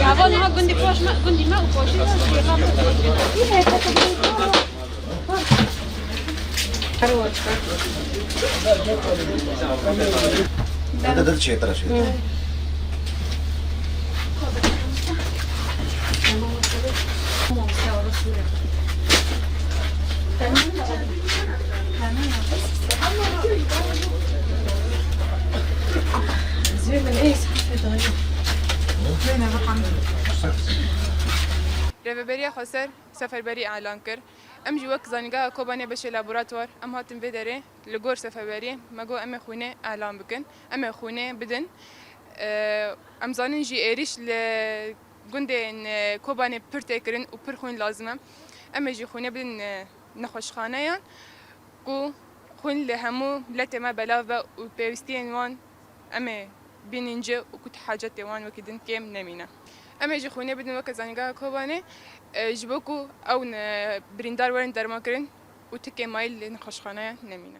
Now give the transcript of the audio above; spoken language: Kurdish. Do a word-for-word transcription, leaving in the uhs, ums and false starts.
Hava niha gundî paş me, gundî me û paşê me jêxa me. Hadi, hadi, şey, taraş. Rêveberiya Xweser seferberî elan kir. Em jî wek Zanîngeha Kobanê beşê laboratuwar, em hatin vê derê. Li gor seferberiyê me got, em ê xwînê elan bikin, em ê xwînê bidin. Em zanin jî êrîş li gundên Kobanê pir tê kirin û pir xwîn lazim e. Em ê jî xwînê bidin nexweşxaneyan ku xwîn li hemû miletê me belav be û pêwîstiyên wan em ê bînin cih û ku hacetê wan wekî din kêm nemîne. Em ê jî xwînê bidin weke Zanîngeha Kobanê, e, ji bo ku ew ne-, birîndar werin dermankirin û ti kêmayî li nexweşxaneyan nemîne.